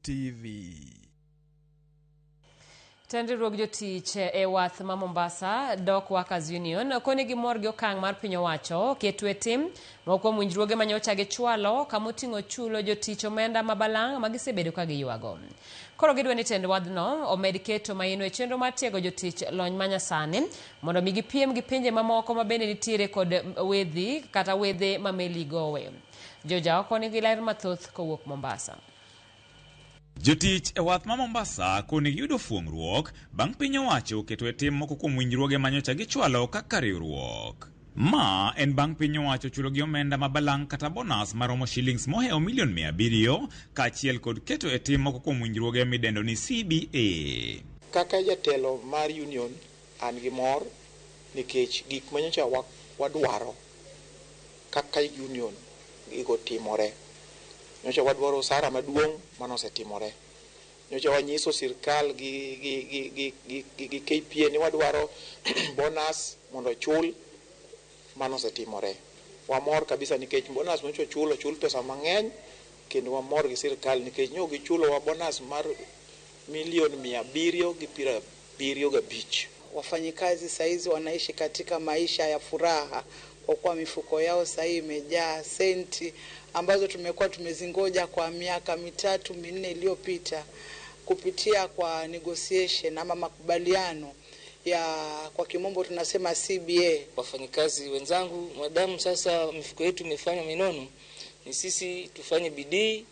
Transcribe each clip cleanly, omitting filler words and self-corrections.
TV. Tend riwruog jotich e wath ma Mombasa, Dock Workers Union, koni gimor gi okang' mar piny owacho keto e tim moko kuom winjruoge manyocha gichwalo kamoting'o chulo jotich omenda ma balang' ma gisebedo ka giywago. Koro gidwa ni tend wadhno omed keto maino e chenro mar tiego jotich lony manyasani mondo mi gipiem gi pinje mamoko ma bende nitiere kod wedhi kata wedhe ma meli gowe. Joja oko nigi ler mathoth kowuok Mombasa. Jotich e wath ma Mombasa koni giyudo fuong'ruok bang' piny owacho keto e tim moko kuom winjruoge manyocha gichwalo kaka riwruok. Ma en bang' piny owacho chulo gi omenda ma balang' kata bonus maromo shillings mohewo milion 700 kaachiel kod keto e tim moko kuom winjruoge midendo ni CBA. Kaka jatelo mar union an gi mor nikech gik manyocha wadwaro kaka union gigo timore. Nyocha wadwaro osara maduong' mano osetimore. Nyocha wanyiso sirkal gi KPA ni wadwaro bonus mondo ochul, mano osetimore. Wamor kabisa nikech bonus manyocha ochul, ochul pesa mang'eny kendo wamor gi sirkal nikech nyo gichulowa bonus mar milion 775. Wafanyikazi saizi wanaishi katika maisha ya furaha kwa kuwa mifuko yao sahii imejaa senti ambazo tumekuwa tumezingoja kwa miaka 3 4 iliyopita kupitia kwa negotiation ama makubaliano ya kwa kimombo tunasema CBA. Wafanyikazi wenzangu, madamu sasa mifuko yetu imefanywa minono, ni sisi tufanye bidii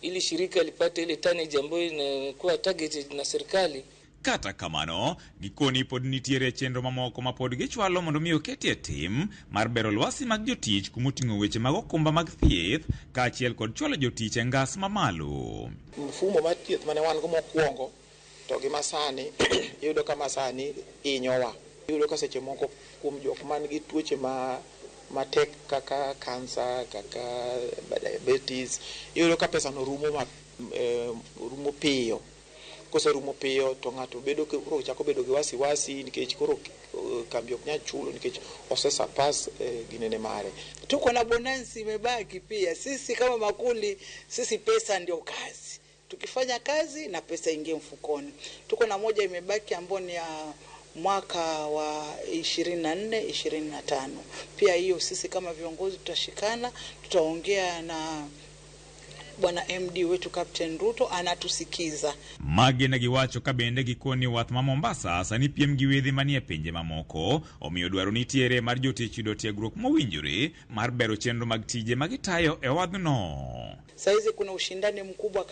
ili shirika lipate ile tonnage ambayo inakuwa targeted na serikali. Kata kamano, gikoni pod nitiere chenro mamoko ma pod gichwalo mondo mi oketie tim mar bero lwasi mag jotich kumoting'o weche mag okumba mag thieth kaachiel kod chwalo jotich e ngas mamalo. Mfumo mar thieth mane wan go mokwongo to gi masani iyudo ka masani hinyowa. Iyudo ka seche moko kuom jok man gi tuoche matek kaka kansa, kaka diabetes, iyudo ka pesa no rumo piyo. Koserumo piyo to ng'ato bedo koro chako bedo gi wasiwasi nikech koro kambi ok nyal chulo nikech ose surpass ginene mare. Tuko na bonus imebaki pia. Sisi kama makuli, sisi pesa ndio kazi. Tukifanya kazi na pesa ingie mfukoni. Tuko na moja imebaki ambayo ni ya mwaka wa 24, 25. Pia hiyo sisi kama viongozi tutashikana, tutaongea na Bwana MD wetu Captain Ruto anatusikiza. Magi ne giwacho ka bende gikoni wath ma Mombasa sani piem gi wedhe manie pinje mamoko, omiyo dwaro nitiere mar jotich yudo tiegruok mowinjore mar bero chenro mag tije ma gitayo e wadhno. Saizi kuna ushindani mkubwa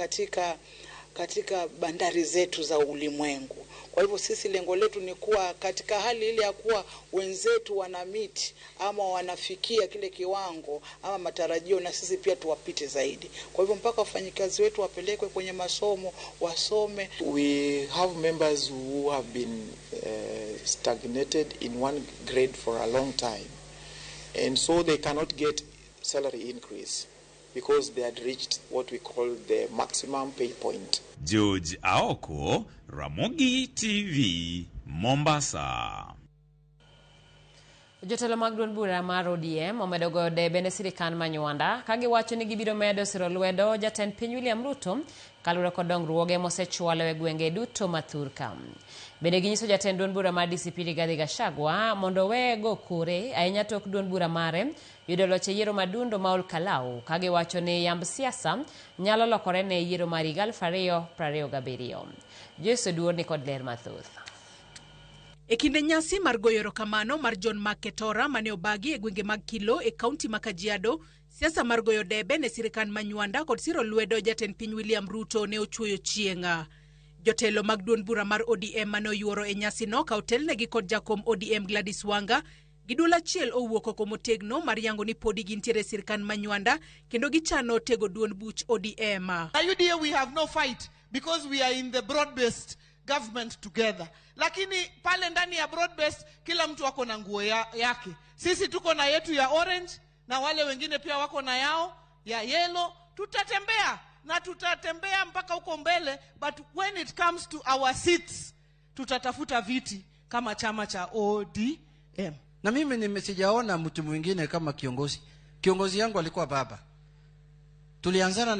katika bandari zetu za ulimwengu. Kwa hivyo sisi lengo letu ni kuwa katika hali ile ya kuwa wenzetu wana miti ama wanafikia kile kiwango ama matarajio, na sisi pia tuwapite zaidi. Kwa hivyo mpaka wafanyikazi wetu wapelekwe kwenye masomo, wasome. We have members who have been stagnated in one grade for a long time, and so they cannot get salary increase because they had reached what we call the maximum pay point. George Aoko, Ramogi TV, Mombasa. Jotelo mag duond bura mar ODM omedo goyo debe ne sirikal ma Nywanda ka giwacho ni gibiro medo siro lwedo jatend piny William Ruto kaluwore kod dongruoge mosechwalo e gwenge duto ma thurka. Bende ginyiso jatend duond bura mar DCP Rigathi Gachagua mondo owe go kore ahinya tok duond bura mare yudo loch e yiero madundo ma Ol Kalou ka giwacho ni yamb siasa nyalo lokore ne yiero mar higa 2027. Joyce Oduor ni kod ler mathoth. E kinde nyasi mar goyo erokamano mar John Mark Ketora mane obagi e gwenge mag Kilo e kaunti ma Kajiado, siasa mar goyo debe ne sirikal ma Nywanda kod siro lwedo jatend piny William Ruto ne ochwoyo chieng'. Jotelo mag duond bura mar ODM mane oyuoro e nyasino ka otelnegi kod jakom ODM Gladys Wanga gi duol achiel owuok oko motegno mar yango ni podi gintiere e sirikal ma Nywanda kendo gichano tego duond buch ODM. UDA we have no fight because we are in the broad-based government together. Lakini pale ndani ya broad-based kila mtu ako na nguo yake. Sisi tuko na yetu ya orange na wale wengine pia wako na yao ya yellow. Tutatembea na tutatembea mpaka huko mbele, but when it comes to our seats tutatafuta viti kama chama cha ODM. Na mimi sijaona mtu mwingine kama kiongozi. Kiongozi yangu alikuwa baba. Tulianzana na